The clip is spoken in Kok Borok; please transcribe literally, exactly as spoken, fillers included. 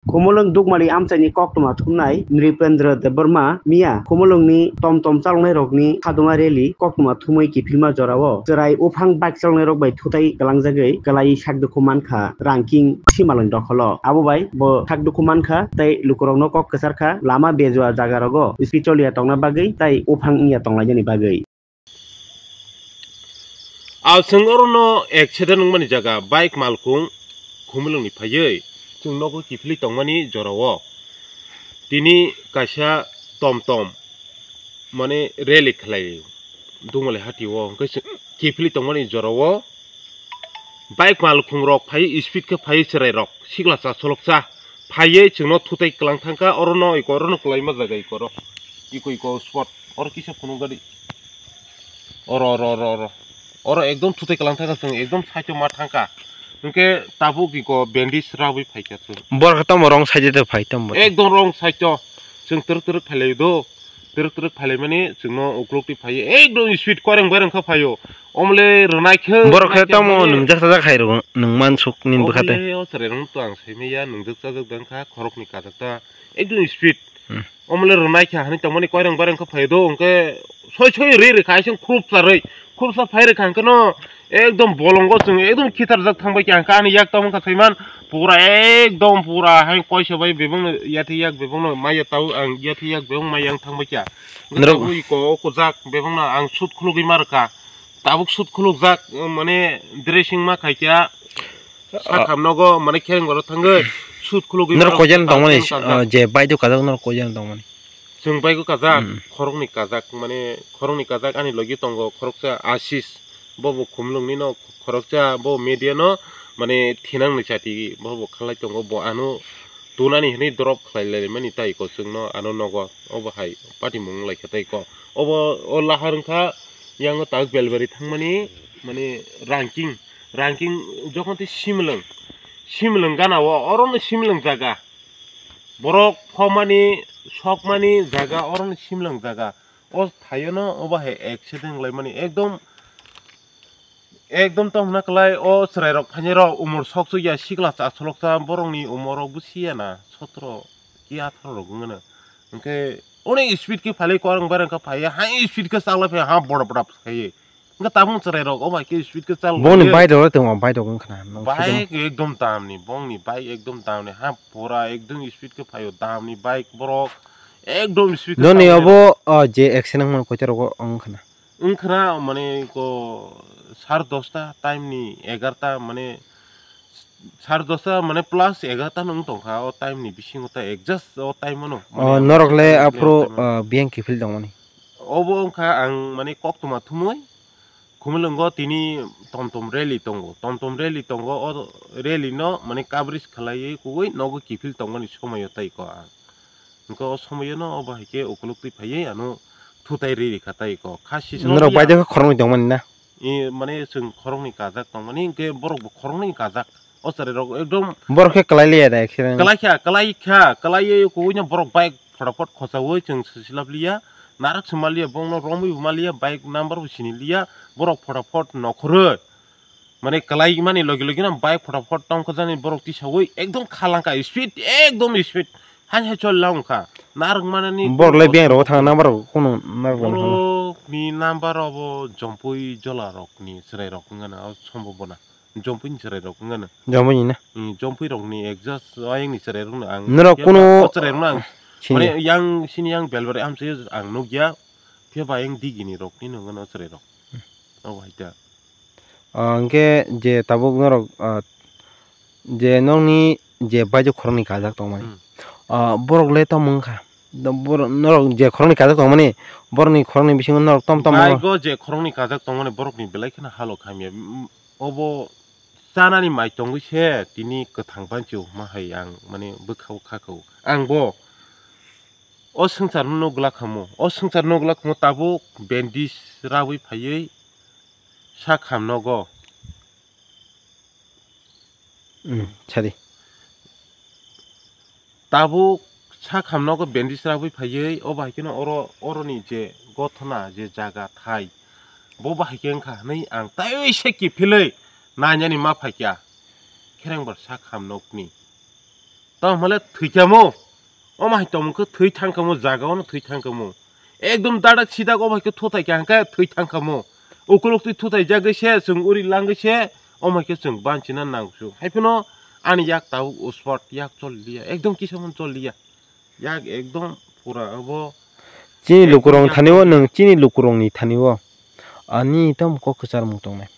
Khumulwng Dukmali amchaini koktwma thumnai Nripendra Debbarma miya Khumulwngni tom tom chaloknairokni khaduma rally koktwma thumwi kiphilma jorao chwrai uphang bike chaloknairok bai thutai kwlangjagwi kwlaiwi sakdukhu mankha Ranking Simalwng dokholo. Abo bai bo sakdukhu mankha tei lukurokno kok kwcharkha lama bejua jagarogo speed choliya tongna bagwi tei uphang wngya tonglainani bagwi. Aswng orono accident wngmani jaga bike malkhung Khumulwngni phaiwi chwng nogo kiphilwi tongmani jorao tini kaisa tom tom mane rally khlai Dukmali hatio hwnkhe chwng kiphilwi tongmani jorao bike malkhung rok phaiwi speed khe phaiwi chwrai rok sikla cha solokcha phaiwi chwngno thutai kwlang thangkha orono iko orono kwlaima jaga iko oro iko iko spot oro kisa phunukgadi. Oro, oro, oro, oro. Oro ekdom thutai kwlang thangkha chwng, ekdom side o ma thangkha. Hwnkhe tabuk iko bandage rabwi phaikha chwng. Borok khe tamo wrong side o phai tamo. Ekdom wrong side o. Chwng twrwk twrwk phailai do. Twrwk twrwk phailai mani chwngno uklok twi phaiyo. Ekdom speed koreng bereng khe phaio. Omle rwnai khe. Borok khe tamo nungjak sajak hai rw nwng mansuk nini bwkha tei. Omle o chwrai rwng to ang saimanya nungjak sajak dang kha khoroknwi kajak ta. Ekdom speed. Hmm. Omole rwnai kha hinwi tongmani koirang barang kha phai do hwnkhe soi soi ri ri kha aising khurupsa ri khurupsa phai ri kha hwnkhe no ekdom bolongo chwng ekdom khitarjak thang bai kha hwnkhe ani yak tamo wngkha saiman pura ekdom pura hai koisa bai bebakno yathai yak bebakno maya tao ang yathai yak bebak maya wng thang bai kha. Norok tabuk iko o kwchak bebakno ang sut khulugwi ma rwkha tabuk sut khulukjak mane dressing ma khai kha. Sakam nogo mane khereng oro thangwi sut khulugwi norok mano koijan tongmani, sakam kajak. Ah, je bike o kajak norok koijan tongmani. Chwng bike o kajak, hmm, khoroknwi kajak, mane khoroknwi kajak ani logi tongo khoroksa Asis, bo bo Khumulwngni no khoroksa bo media no mane thinang ni chati bo bo khalai tongo bo ano tunani hinwi drop khlai lai mani tai ko chwngno ano nogo obo hai patimung lai kha tai ko obo o lahar wngkha yango tak belbari thangmani mane ranking. Ranking jokhon tei simlwng, simlwng gana o, oro no simlwng jaga. Borok phomani, sokmani jaga, oro no simlwng jaga. O thaio no obo hai accident wnglaimani. Ekdom, ekdom tong hwnna kwlai, o chwrai rok phainai rok umor sok chukya, sikla cha soloksa, borok ni umor rok busiya na, sotro ki atharo rok wngmano. Hwnkhe, onek speed khe phalai, korang barang khe phaiya, hai speed khe chaklai phaiya, ha, boda boda phaiya. Hwnkhe tabuk chwrai rok, o bai khe speed khe chal Boni laiya. Bike rok tongma, bike rok wngkha na, nang bike side o. Ekdom dam ni, bongni bike ekdom dam ni, ha, pura ekdom speed khe phaio, dam ni bike borok ekdom speed khe Noni chal obo, o, je accident wngmani koita rogo wngkha na? Wngkha na, mane, ko, sar dosta time ni, egarta, mane, sar dosta, mane, plus egarta no wng tongkha, o time ni bisingo ta adjust o time o no, mane, O, norok le time aphuru, time o. O, biyang kiphil tongmani? Obo wngkha ang, mane, koktwma thumwi, Khumulwngo tini tom tom rally tongo, tom tom rally tongo, o rally no, mane, coverage khlaiwi kuwi nogo kiphil tongmani somoyo tai ko ang. Hwnkhe o somoyo no obo hai khe ukuluk twi phaiwi ano thutai ri rikha tai ko. Kha sisano Norok ya. Baidekhe khoroknwi tongmani na? I, mane chwng khoroknwi kajak tongmani, hwnkhe borok bo khoroknwi kajak. O chwrai rok ekdom Borok khe kwlai liya da accident? Kwlai kha, kwlai kha, kwlaiwi kubuino borok bike photapot khochaui chwng silap liya. Narak se maliya, bongno romwi bo maliya, bike number bo sini liya. Borok photapot nokhorwi. Mane kwlai mani logi logi no bike photapot tongkha jani borok tisaui ekdom khalangkha speed ekdom speed hai hai chol lang kha narwk manani Borok le biyang rogo thang number rok kunu number rok thang. Borok ni number obo jompui jola rok ni chwrai rok wngana o sombo bona jompui ni chwrai rok wngana. Jompui ni na? Hmm, jompui rok ni exhaust ayang ni chwrai rok no ang Norok kunu o chwrai rok no ang sini mane yang sini yang belbari amchai ang nukya phiya ba yang digi ni rok ni wngana o chwrai rok. Obo hai ta. Ah, hwnkhe je tabuk norok, ah, je nokni je baijak khoroknwi kajak tongmani, Hmm. ah, borok le tamo wngkha? Do-, borok, norok je khoroknwi kajak tongmani, borokni khoroknwi bisingo norok tom tom Bike o je khoroknwi kajak tongmani borokni belai kheno halok hamya. M-, obo chanani mai tongwi se tini kwthang pancho hwnma hai ang mane bwkha o kha kha o. Ang bo o swngcharno nukglak khamu, o swngcharno nukglak khamu tabuk bandage raui phaiwi sak ham nogo. Hmm, sadi. Tabuk sak ham nogo bandage raui phaiwi, o bai kheno oro, oroni je gothona, je jaga thai, bo bahai khe wngkha hwnwi ang taiwi se kiphilwi nainani ma phaikha kherengbar sak ham nokni. Tamo hwnle thwi kamo. Omo hai tongmung khe thwi thang kamo, jaga ono thwi thang kamo. Ekdom dadak sidak omo hai khe thutai kha hwnkhe thwi thang kamo. Ukulok twi thutai jagwi se chwng uri langwi se omo hai khe chwng banchina nang su. Hai phano ani yak tabuk uspot yak chol liya. Ekdom kisa mon chol liya. Yak ekdom pura abo Chini ekdom lukurok yak thani o chol nwng chini lukurokni thani o ani tam kok kwcharmung tongnai.